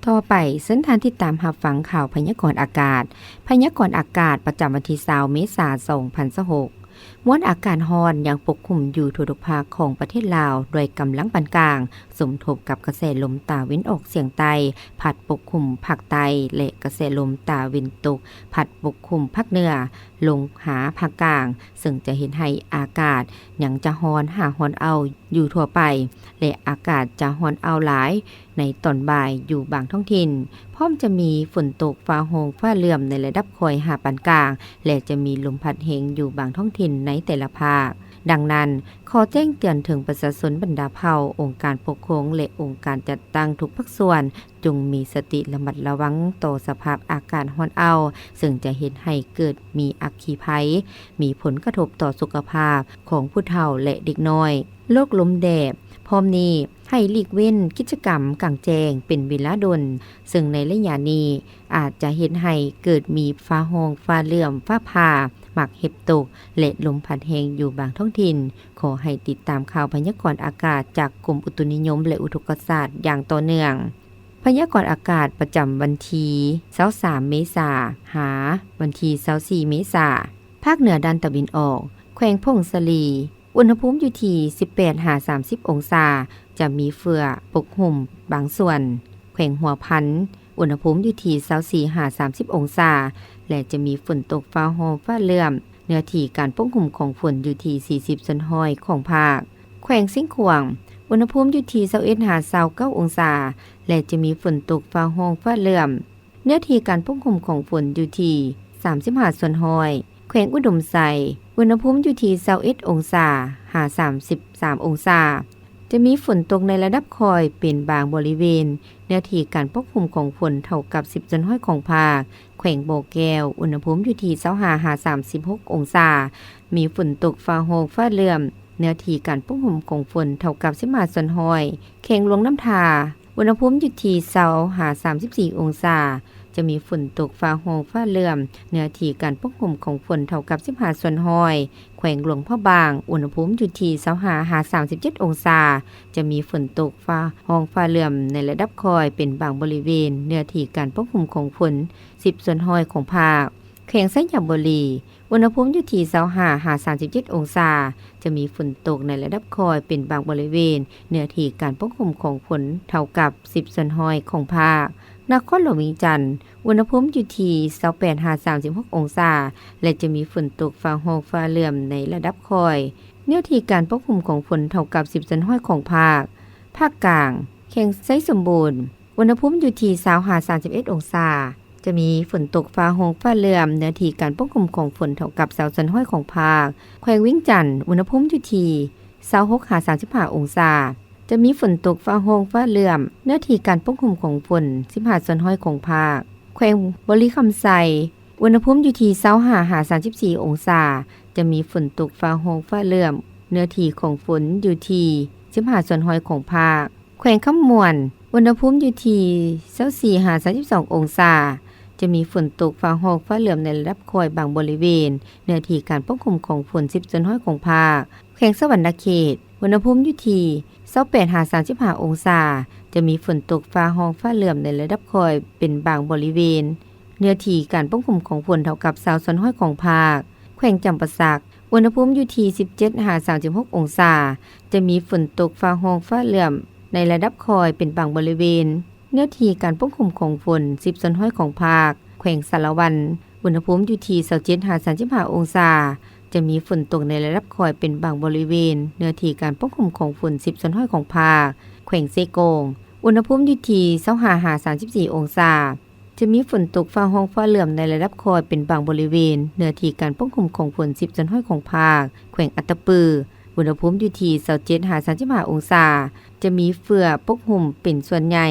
ຕໍ່ໄປ, ເຊີນທ່ານຕິດຕາມຮັບຟັງຂ່າວພະຍາກອນອາກາດ. ພະຍາກອນອາກາດປະຈຳວັນທີຊາວ ເມສາ ສອງພັນຊາວຫົກ. ມວນອາກາດຮ້ອນຍັງປົກຄຸມຢູ່ທົ່ວທຸກພາກຂອງປະເທດລາວ ດ້ວຍກຳລັງປານກາງ, ສົມທົບກັບກະແສລົມຕາເວັນອອກສຽງໃຕ້ ພັດປົກຄຸມພາກໃຕ້ ແລະ ກະແສລົມຕາເວັນຕົກ ພັດປົກຄຸມພາກເໜືອ ລົງຫາພາກກາງ, ເຊິ່ງຈະເຮັດໃຫ້ອາກາດຍັງຈະຮ້ອນຫາຮ້ອນເອົ້າຢູ່ທົ່ວໄປ ແລະ ອາກາດຈະຮ້ອນເອົ້າຫຼາຍໃນຕອນບ່າຍຢູ່ບາງທ້ອງຖິ່ນ, ພ້ອມຈະມີຝົນຕົກຟ້າຮ້ອງຟ້າເຫຼື້ອມໃນລະດັບຄ່ອຍຫາປານກາງ ແລະ ຈະມີລົມພັດແຮງຢູ່ບາງທ້ອງຖິ່ນໃນແຕ່ລະພາກ. ດັ່ງນັ້ນ, ຂໍແຈ້ງເຕືອນເຖິງປະຊາຊົນບັນດາເຜົ່າ, ອົງການປົກຄອງ ແລະ ອົງການຈັດຕັ້ງທຸກພາກສ່ວນ ຈົ່ງມີສະຕິລະມັດລະວັງຕໍ່ສະພາບອາກາດຮ້ອນເອົ້າ, ເຊິ່ງຈະເຮັດໃຫ້ເກີດມີອັກຄີໄພ, ມີຜົນກະທົບຕໍ່ສຸຂະພາບຂອງຜູ້ເຖົ້າ ແລະ ເດັກນ້ອຍ, ໂລກລົມແດດ. ພ້ອມນີ້, ໃຫ້ຫຼີກເວັ້ນກິດຈະກຳກາງແຈ້ງເປັນເວລາດົນ, ເຊິ່ງໃນໄລຍະນີ້ອາດຈະເຮັດໃຫ້ເກີດມີຟ້າຮ້ອງ, ຟ້າເຫຼື້ອມ, ຟ້າຜ່າ, ໝາກເຫັບຕົກ ແລະ ລົມພັດແຮງຢູ່ບາງທ້ອງຖິ່ນ. ຂໍໃຫ້ຕິດຕາມຂ່າວພະຍາກອນອາກາດຈາກກົມອຸຕຸນິຍົມ ແລະ ອຸທົກກະສາດຢ່າງຕໍ່ເນື່ອງ. ພະຍາກອນອາກາດປະຈຳວັນທີຊາວສາມ ເມສາ ຫາ ວັນທີຊາວສີ່ ເມສາ. ພາກເໜືອດ້ານຕາເວັນອອກ, ແຂວງຜົ້ງສາລີ, ອຸນຫະພູມຢູ່ທີ່ສິບແປດຫາສາມສິບອົງສາ, ຈະມີເຝື້ອປົກຫຸ້ມບາງສ່ວນ. ແຂວງຫົວພັນ, ອຸນຫະພູມຢູ່ທີ່ຊາວສີ່ຫາສາມສິບອົງສາ ແລະ ຈະມີຝົນຕົກຟ້າຮ້ອງຟ້າເຫຼື້ອມ, ເນື້ອທີ່ການປົກຫຸ້ມຂອງຝົນຢູ່ທີ່ສີ່ສິບສ່ວນຮ້ອຍຂອງພາກ. ແຂວງຊຽງຂວາງ, ອຸນຫະພູມຢູ່ທີ່ຊາວເອັດຫາຊາວເກົ້າອົງສາ ແລະ ຈະມີຝົນຕົກຟ້າຮ້ອງຟ້າເຫຼື້ອມ, ເນື້ອທີ່ການປົກຄຸມຂອງຝົນຢູ່ທີ່ສາມສິບຫ້າສ່ວນຮ້ອຍ. ແຂວງອຸດົມໄຊ, ອຸນຫະພູມຢູ່ທີ່ຊາວເອັດອົງສາ ຫາ ສາມສິບສາມອົງສາ. ຈະມີຝົນຕົກໃນລະດັບຄ່ອຍເປັນບາງບໍລິເວນ, ເນື້ອທີ່ການປົກຄຸມຂອງຝົນເທົ່າກັບສິບສ່ວນຮ້ອຍຂອງພາກ. ແຂວງບໍ່ແກ້ວ, ອຸນຫະພູມຢູ່ທີ່ຊາວຫ້າຫາສາມສິບຫົກອົງສາ, ມີຝົນຕົກຟ້າຮ້ອງຟ້າເຫຼື້ອມ, ເນື້ອທີ່ການປົກຄຸມຂອງຝົນເທົ່າກັບສິບຫ້າສ່ວນຮ້ອຍ. ແຂວງຫຼວງນ້ຳທາ, ອຸນຫະພູມຢູ່ທີ່ຊາວຫາສາມສິບສີ່ອົງສາ, ຈະມີຝົນຕົກຟ້າຮ້ອງຟ້າເຫຼື້ອມ, ເນື້ອທີ່ການປົກຄຸມຂອງຝົນເທົ່າກັບສິບຫ້າສ່ວນຮ້ອຍ. ແຂວງຫຼວງພະບາງ, ອຸນຫະພູມຢູ່ທີ່ຊາວຫ້າຫາສາມສິບເຈັດອົງສາ, ຈະມີຝົນຕົກຟ້າຮ້ອງຟ້າເຫຼື້ອມໃນລະດັບຄ່ອຍເປັນບາງບໍລິເວນ, ເນື້ອທີ່ການປົກຄຸມຂອງຝົນສິບສ່ວນຮ້ອຍຂອງພາກ. ແຂວງໄຊຍະບູລີ, ອຸນຫະພູມຢູ່ທີ່ຊາວຫ້າຫາສາມສິບເຈັດອົງສາ, ຈະມີຝົນຕົກໃນລະດັບຄ່ອຍເປັນບາງບໍລິເວນ, ເນື້ອທີ່ການປົກຄຸມຂອງຝົນເທົ່າກັບສິບສ່ວນຮ້ອຍຂອງພາກ. ນະຄອນຫຼວງວຽງຈັນ, ອຸນຫະພູມຢູ່ທີ່ຊາວແປດຫາສາມສິບຫົກອົງສາ ແລະ ຈະມີຝົນຕົກຟ້າຮ້ອງຟ້າເຫຼື້ອມໃນລະດັບຄ່ອຍ, ເນື້ອທີ່ການປົກຄຸມຂອງຝົນເທົ່າກັບສິບສ່ວນຮ້ອຍຂອງພາກ. ພາກກາງ, ແຂວງໄຊສົມບູນ, ອຸນຫະພູມຢູ່ທີ່ຊາວຫາສາມສິບເອັດອົງສາ, ຈະມີຝົນຕົກຟ້າຮ້ອງຟ້າເຫຼື້ອມ, ເນື້ອທີ່ການປົກຄຸມຂອງຝົນເທົ່າກັບຊາວສ່ວນຮ້ອຍຂອງພາກ. ແຂວງວຽງຈັນ, ອຸນຫະພູມຢູ່ທີ່ຊາວຫົກຫາສາມສິບຫ້າອົງສາ, ຈະມີຝົນຕົກຟ້າຮ້ອງຟ້າເຫຼື້ອມ, ເນື້ອທີ່ການປົກຄຸມຂອງຝົນສິບຫ້າສ່ວນຮ້ອຍຂອງພາກ. ແຂວງບໍລິຄຳໄຊ, ອຸນຫະພູມຢູ່ທີ່ຊາວຫ້າຫາສາມສິບສີ່ອົງສາ, ຈະມີຝົນຕົກຟ້າຮ້ອງຟ້າເຫຼື້ອມ, ເນື້ອທີ່ຂອງຝົນຢູ່ທີ່ສິບຫ້າສ່ວນຮ້ອຍຂອງພາກ. ແຂວງຄຳມ່ວນ, ອຸນຫະພູມຢູ່ທີ່ຊາວສີ່ຫາສາມສິບສອງອົງສາ, ຈະມີຝົນຕົກຟ້າຮ້ອງຟ້າເຫຼື້ອມໃນລະດັບຄ່ອຍບາງບໍລິເວນ, ເນື້ອທີ່ການປົກຄຸມຂອງຝົນສິບສ່ວນຮ້ອຍຂອງພາກ. ແຂວງສະຫວັນນະເຂດ, ອຸນຫະພູມຢູ່ທີ່ຊາວແປດຫາສາມສິບຫ້າອົງສາ, ຈະມີຝົນຕົກຟ້າຮ້ອງຟ້າເຫຼື້ອມໃນລະດັບຄ່ອຍເປັນບາງບໍລິເວນ, ເນື້ອທີ່ການປົກຄຸມຂອງຝົນເທົ່າກັບຊາວສ່ວນຮ້ອຍຂອງພາກ. ແຂວງຈຳປາສັກ, ອຸນຫະພູມຢູ່ທີ່ສິບເຈັດຫາສາມສິບຫົກອົງສາ, ຈະມີຝົນຕົກຟ້າຮ້ອງຟ້າເຫຼື້ອມໃນລະດັບຄ່ອຍເປັນບາງບໍລິເວນ, ເນື້ອທີ່ການປົກຄຸມຂອງຝົນສິບສ່ວນຮ້ອຍຂອງພາກ. ແຂວງສາລະວັນ, ອຸນຫະພູມຢູ່ທີ່ຊາວເຈັດຫາສາມສິບຫ້າອົງສາ, ຈະມີຝົນຕົກໃນລະດັບຄ່ອຍເປັນບາງບໍລິເວນ, ເນື້ອທີ່ການປົກຄຸມຂອງຝົນສິບສ່ວນຮ້ອຍຂອງພາກ. ແຂວງເຊກອງ, ອຸນຫະພູມຢູ່ທີ່ຊາວຫ້າຫາສາມສິບສີ່ອົງສາ, ຈະມີຝົນຕົກຟ້າຮ້ອງຟ້າເຫຼື້ອມໃນລະດັບຄ່ອຍເປັນບາງບໍລິເວນ, ເນື້ອທີ່ການປົກຄຸມຂອງຝົນສິບສ່ວນຮ້ອຍຂອງພາກ. ແຂວງອັດຕະປື, ອຸນຫະພູມຢູ່ທີ່ຊາວເຈັດຫາສາມສິບຫ້າອົງສາ, ຈະມີເຝື້ອປົກຫຸ້ມເປັນສ່ວນໃຫຍ່,